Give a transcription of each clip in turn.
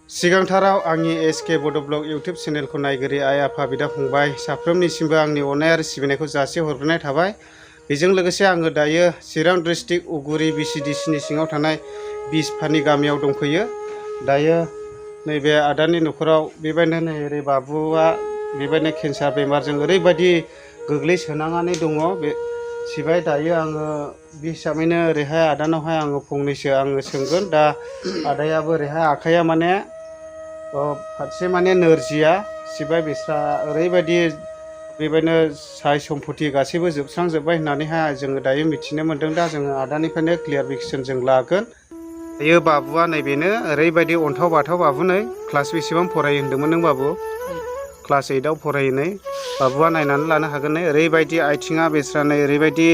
सिगांथाराव आंनि एसके बड' blog YouTube चेनेलखौ नायगिरि आइ आफा बिदा फंबाय साफ्रोमनिसिमबो आंनि अननाय आरो सिबिनायखौ जासिहरग्रोनाय थाबाय। बेजों लोगोसे आङो दायो चिरां डिस्ट्रिक्ट उगुरि बिसिडिसिनि सिङाव थानाय बिसफानि गामियाव दंफैयो। दायो नैबे आदानि न'खराव बेबायदिनो नै ओरै बाबुआ बेबायदिनो केन्सार बेमारजों ओरैबायदि गोग्लैसोनानै दङ। बे सिबाय दायो आङो बे हिसाबैनो ओरैहाय आदानावहाय आङो फंनैसो आङो सोंगोन। दा आदायाबो ओरैहाय आखाइया माने फारसे माने नोरजिया सिबाय बिस्रा ओरैबायदि बेबायदिनो साय सम्पति गासैबो जोबस्रांजोब्बाय होननानैहाय जोङो दायो मिथिनो मोन्दों। दा जोङो आदानिफ्रायनो क्लियारफिकेसन जों लागोन। दायो बाबुआ नैबेनो ओरैबायदि अन्थाव बाथाव बाबु नै क्लास बेसेबां फरायो होन्दोंमोन नों बाबु? क्लास 8आव फरायो नै। बाबुआ नायनानै लानो हागोन नै ओरैबायदि आथिङा बेस्रा नै ओरैबायदि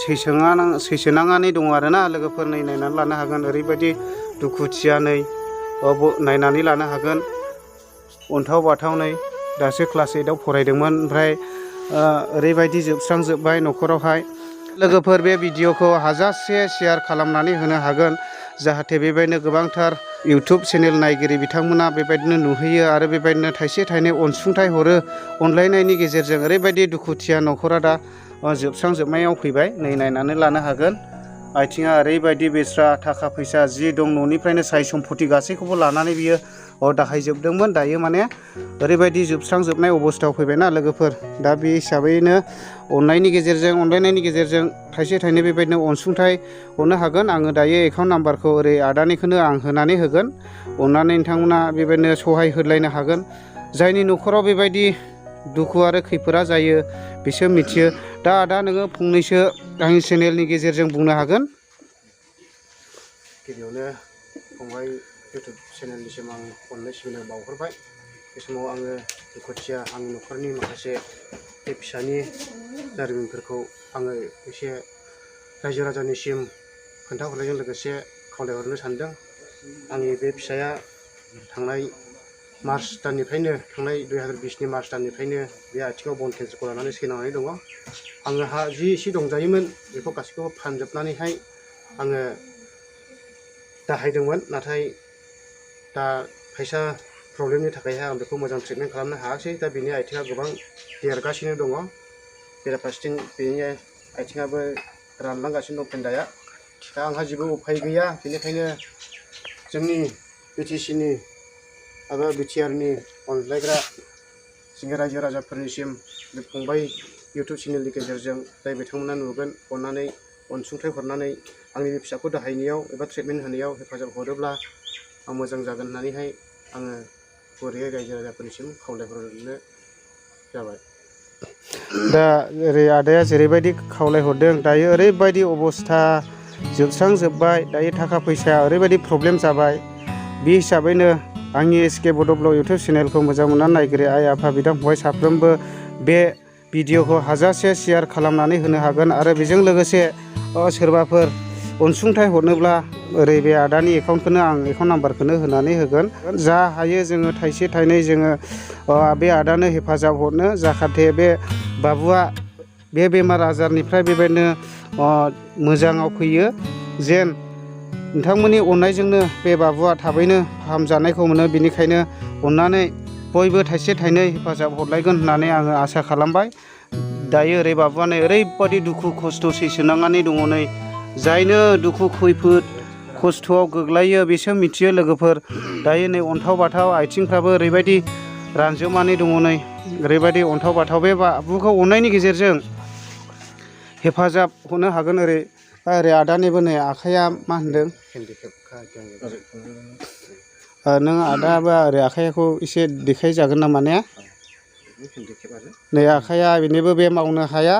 सैसोनाङानै दङ आरोना लोगोफोर नै नायनानै लानो हागोन। ओरैबायदि दुखुथिया नै नायनानै लानो हागोन। अन्थाव बाथाव नै दासो क्लास 8आव फरायदोंमोन। ओमफ्राय ओरैबायदि जोबस्रांजोब्बाय न'खरावहाय। लोगोफोर बे भिडिअखौ हाजासे शेयार खालामनानै होनो हागोन जाहाथे बेबायदिनो गोबांथार इउटुब चेनेल नायगिरि बिथांमोना बेबायदिनो नुहैयो आरो बेबायदिनो थाइसे थाइनै अनसुंथाइ हरो। अनलायनायनि गेजेरजों ओरैबायदि दुखुथिया न'खरा दा जोबस्रांजोबनायाव फैबाय। नै नायनानै लानो हागोन। आथिङा ओरैबायदि बेस्रा थाखा फैसा जि दं न'निफ्रायनो साय सम्पति गासैखौबो लानानै बियो दाहायजोबदोंमोन। दायो माने ओरैबायदि जोबस्रांजोबनाय अबस्थायाव फैबायना लोगोफोर। दा बे हिसाबैनो अनलायनायनि गेजेरजों थाइसे थाइनै बेबायदिनो अनसुंथाइ हरनो हागोन। आङो दायो एकाउन्ट नाम्बारखौ ओरै आदानिखौनो आं होनानै होगोन। अननानै नोंथांमोना बेबायदिनो सहाय होलायनो हागोन। जायनि न'खराव बेबायदि दुखु आरो खैफोदा जायो बिसोर मिथियो। दा आदा नोङो फंनैसो आंनि चेनेलनि गेजेरजों बुंनो हागोन। गिबियावनो फंबाय इउटुब चेनेलनिसिम आं अननाय सिबिनाय बावहरबाय। बे समाव आङो दुखुथिया आंनि न'खरनि माखासे बे फिसानि जारिमिनफोरखौ आङो एसे रायजो राजानिसिम खोन्थाहरनायजों लोगोसे खावलायहरनो सानदों। आंनि बे फिसाया थांनाय मार्च दाननिफ्रायनो थांनाय 2020नि मार्च दाननिफ्रायनो बे आथिङाव बन केन्सारखौ लानानै सैनानै दङ। आङो हा जि एसे दंजायोमोन बेखौ गासैखौबो फानजोबनानैहाय आङो दाहायदोंमोन। नाथाय दा फैसा प्रब्लेमनि थाखायहाय आं बेखौ मोजां ट्रिटमेन्ट खालामनो हायासै। दा बेनि आथिङा गोबां देरगासिनो दङ। बेराफारसेथिं बेनि आथिङाबो रानलांगासिनो दं फेन्दाया। दा आंहा जेबो उफाय गैया। बेनिखायनो जोंनि बिटिसिनि एबा बिटिआरनि अनज्लायग्रा जोंनि रायजो राजाफोरनिसिम बे फंबाय इउटुब चेनेलनि गेजेरजों जाय बिथांमोना नुगोन अननानै अनसुंथाइ हरनानै आंनि बे फिसाखौ दाहायनायाव एबा ट्रिटमेन्ट होनायाव हेफाजाब हरोब्ला आं मोजां जागोन होननानैहाय आङो गुरैयै रायजो राजाफोरनिसिम खावलायहरनो जाबाय। दा ओरै आदाया जेरैबायदि खावलायहरदों दायो ओरैबायदि अबस्था जोबस्रांजोब्बाय। दायो थाखा फैसाया ओरैबायदि प्रब्लेम जाबाय। बे हिसाबैनो आंनि एसके बड' ब्लग इउटुब चेनेलखौ मोजां मोननानै नायगिरि आइ आफा बिदा फंबाय साफ्रोमबो बे भिडिअखौ हाजासे शेयार खालामनानै होनो हागोन। आरो बेजों लोगोसे सोरबाफोर अनसुंथाइ हरनोब्ला ओरै बे आदानि एकाउन्टखौनो आं एकाउन्ट नाम्बारखौनो होनानै होगोन। जा हायो जोङो थाइसे थाइनै जोङो बे आदानो हेफाजाब हरनो जाहाथे बे बाबुआ बे बेमार आजारनिफ्राय बेबायदिनो मोजाङाव फैयो। जेन नोंथांमोननि अननायजोंनो बे बाबुआ थाबैनो फाहामजानायखौ मोनो। बेनिखायनो अननानै बयबो थाइसे थाइनै हेफाजाब हरलायगोन होननानै आङो आसा खालामबाय। दायो ओरै बाबुआ नै ओरैबायदि दुखु खस्थ' सैसोनांनानै दङ। नै जायनो दुखु खैफोद खस्थ'आव गोग्लैयो बिसोर मिथियो लोगोफोर। दायो नै अन्थाव बाथाव आथिंफ्राबो ओरैबायदि रानजोबनानै दङ। नै ओरैबायदि अन्थाव बाथाव बे बाबुखौ अननायनि गेजेरजों हेफाजाब हरनो हागोन। ओरै आदानिबो नै आखाइया मा होनदों नों आदाबा ओरै आखाइखौ एसे देखायजागोन नामा ने? नै आखाइया बेनिबो बे मावनो हाया।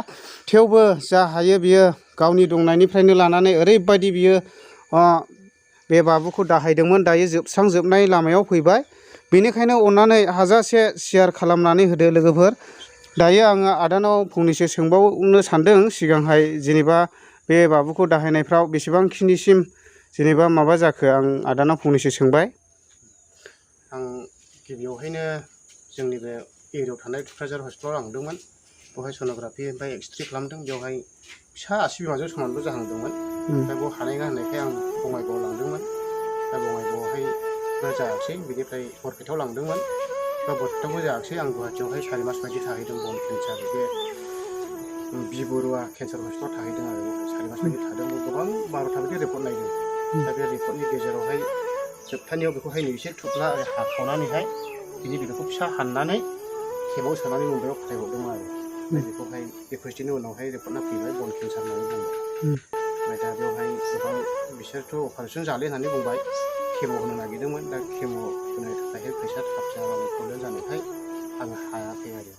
थेवबो जा हायो बियो गावनि दंनायनिफ्रायनो लानानै ओरैबायदि बियो बे बाबुखौ दाहायदोंमोन। दायो जोबस्रांजोबनाय लामायाव फैबाय। बेनिखायनो अननानै हाजासे शेयार खालामनानै होदो लोगोफोर। दायो आङो आदानाव फंनैसो सोंबावनो सानदों। सिगांहाय जेनेबा बे बाबुखौ दाहायनायफ्राव बेसेबांखिनिसिम जेनेबा माबा जाखो आं आदानाव फंनैसो सोंबाय। आं गिबियावहायनो जोंनि बे एरियायाव थानाय थुक्राझार हस्पिटालाव लांदोंमोन। बेवहाय सन'ग्राफि ओमफ्राय एक्सरे खालामदों। बेवहाय फिसा आसि बिमाजों समानल' जाहांदोंमोन। ओमफ्राय बेयाव हानाय नङा होननायखाय आं बङाइगावआव लांदोंमोन। दा बङाइगावआवहाय जायाखिसै बिनिफ्राय बरपेटायाव लांदोंमोन दा बरपेटायावबो जायाखिसै आं गुवाहाटियावहाय 4 मास बायदि थाहैदों बन केन्सार बे बि बरुवा केन्सार हस्पिटालाव थाहैदों आरो 4 मास बायदि थादों गोबां 12टा बायदि रिपर्ट नायदों दा बे रिपर्टनि गेजेरावहाय जोबथानियाव बेखौहाय एसे थुब्ला हाखावनानैहाय बिनि बिगुरखौ फिसा हाननानै केबाव सोनानै मुम्बाइआव फाथायहरदोंमोन आरो बेखौहाय 21 दिननि उनावहाय रिपर्टआ फैबाय बन केन्सार होननानै बुंबाय ओमफ्राय दा बेवहाय गोबां बिसोरथ' अपारेसन जाले होननानै बुंबाय केम' होनो नागिरदोंमोन दा केम' होनो थाखायहाय फैसा थाखा प्रब्लेम जानायखाय आं हायाखै आरो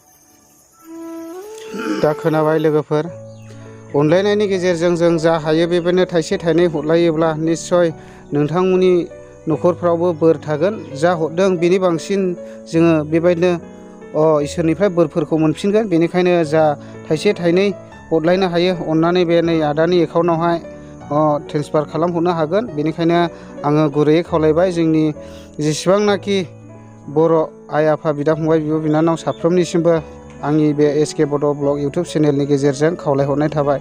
दा खोनाबाय लोगोफोर अनलायनायनि गेजेरजों जों जा हायो बेबायदिनो थाइसे थाइनै हरलायोब्ला निस्सय नोंथांमोननि न'खरफ्रावबो बोर थागोन जा हरदों बिनि बांसिन जोङो बेबायदिनो इसोरनिफ्राय बोरफोरखौ मोनफिनगोन बेनिखायनो जा थाइसे थाइनै हरलायनो हायो अननानै बे नै आदानि एकाउन्टावहाय ट्रेन्सफार खालामहरनो हागोन बेनिखायनो आङो गुरैयै खावलायबाय जोंनि जेसेबांनाखि बर' आइ आफा बिदा फंबाय बिब' बिनानाव साफ्रोमनिसिमबो आंनि बे एसके बड' ब्लग इउटुब चेनेलनि गेजेरजों खावलायहरनाय थाबाय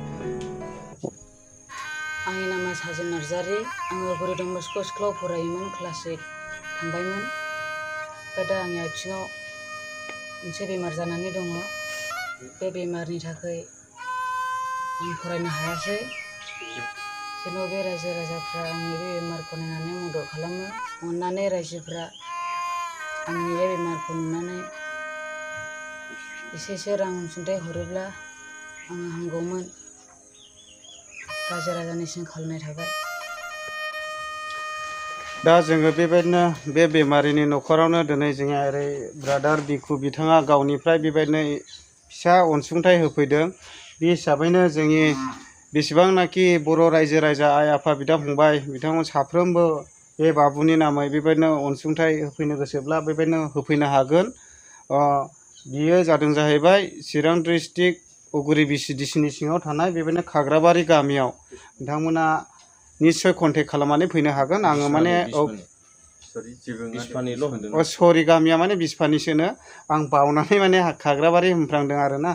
आंनि नामा साजिन नार्जारि आङो गुरुदं बस्क' स्कुलाव फरायोमोन क्लास 8 थांबायमोन दा आंनि आथिङाव मोनसे बेमार जानानै दङ बे बेमारनि थाखाय आं फरायनो हायासै जेन' बे रायजो राजाफ्रा आंनि बे बेमारखौ नायनानै मदद खालामो अननानै रायजोफ्रा आंनि बे बेमारखौ नुनानै एसे रां अनसुंथाइ हरोब्ला आङो हामगौमोन रायजो राजानिसिम खावलायनाय थाबाय दा जोङो बेबायदिनो बे बेमारिनि न'खरावनो दिनै जोंहा ओरै ब्रादार बिखु बिथाङा गावनिफ्राय बेबायदिनो फिसा अनसुंथाइ होफैदों बे हिसाबैनो जोंनि बेसेबांनाखि बर' रायजो राजा आइ आफा बिदा फंबाय बिथांमोन साफ्रोमबो बे बाबुनि नामै बेबायदिनो अनसुंथाइ होफैनो गोसोब्ला बेबायदिनो होफैनो हागोन बियो जादों जाहैबाय चिरां डिस्ट्रिक्ट उगुरि VCDCनि सिङाव थानाय बेबायदिनो खाग्राबारि गामियाव नोंथांमोना निस्सय कन्टेक्ट खालामनानै फैनो हागोन आङो माने सरि गामिया माने बिसफानिसोनो आं बावनानै माने खाग्राबारि होनफ्रांदों आरोना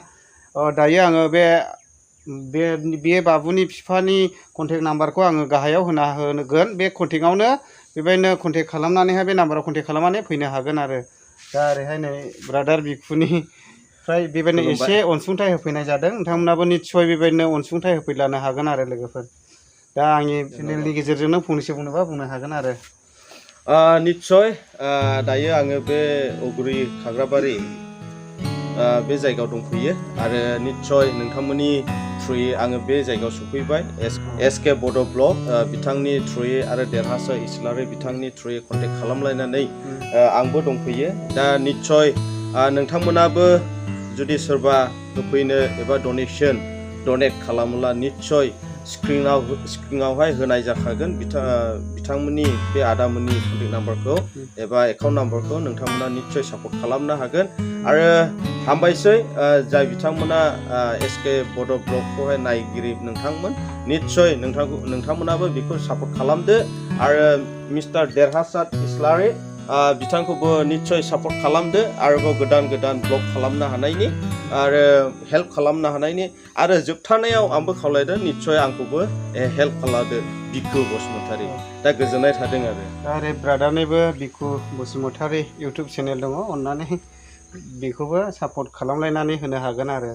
दायो आङो बे बाबुनि बिफानि कन्टेक्ट नाम्बारखौ आङो गाहायाव होगोन बे कन्टेक्टआवनो बेबायदिनो कन्टेक्ट खालामनानैहाय बे नाम्बाराव कन्टेक्ट खालामनानै फैनो हागोन आरो दा ओरैहाय नै ब्रादार बिखुनिफ्राय बेबायदिनो एसे अनसुंथाइ होफैनाय जादों नोंथांमोनाबो निस्सय बेबायदिनो अनसुंथाइ होफैलानो हागोन आरो लोगोफोर दा आंनि चेनेलनि गेजेरजोंनो फंनैसो बुंनोबा बुंनो हागोन आरो निस्सय दायो आङो बे उगुरि खाग्राबारि बे जायगायाव दंफैयो आरो निस्सय नोंथांमोननि थ्रुयै आङो बे जायगायाव सफैबाय एसके बड' ब्लग बिथांनि थ्रुयै आरो देरहासार इस्लारि बिथांनि थ्रुयै कन्टेक्ट खालामलायनानै आंबो दंफैयो दा निस्सय नोंथांमोनाबो जुदि सोरबा होफैनो एबा डनेट खालामोब्ला निस्सय स्क्रिनावहाय होनाय जाखागोन बिथांमोननि बे आदामोननि कन्टेक्ट नाम्बारखौ एबा एकाउन्ट नाम्बारखौ नोंथांमोना निस्सय सापर्ट खालामनो हागोन आरो हामबायसै जाय बिथांमोना एसके बड' ब्लगखौहाय नायगिरि नोंथांमोन निस्सय नोंथांमोनाबो बेखौ सापर्ट खालामदो आरो मिस्टार देरहासार इस्लारि बिथांखौबो निस्सय सापर्ट खालामदो आरोबाव गोदान ब्लग खालामनो हानायनि आरो हेल्प खालामनो हानायनि आरो जोबथानायाव आंबो खावलायदों निस्सय आंखौबो हेल्प खालामदो बिखु बसुमतारी दा गोजोननाय थादों आरो ब्रादारनिबो बिखु बसुमतारी इउटुब चेनेल दङ अननानै बेखौबो सापर्ट खालामलायनानै होनो हागोन आरो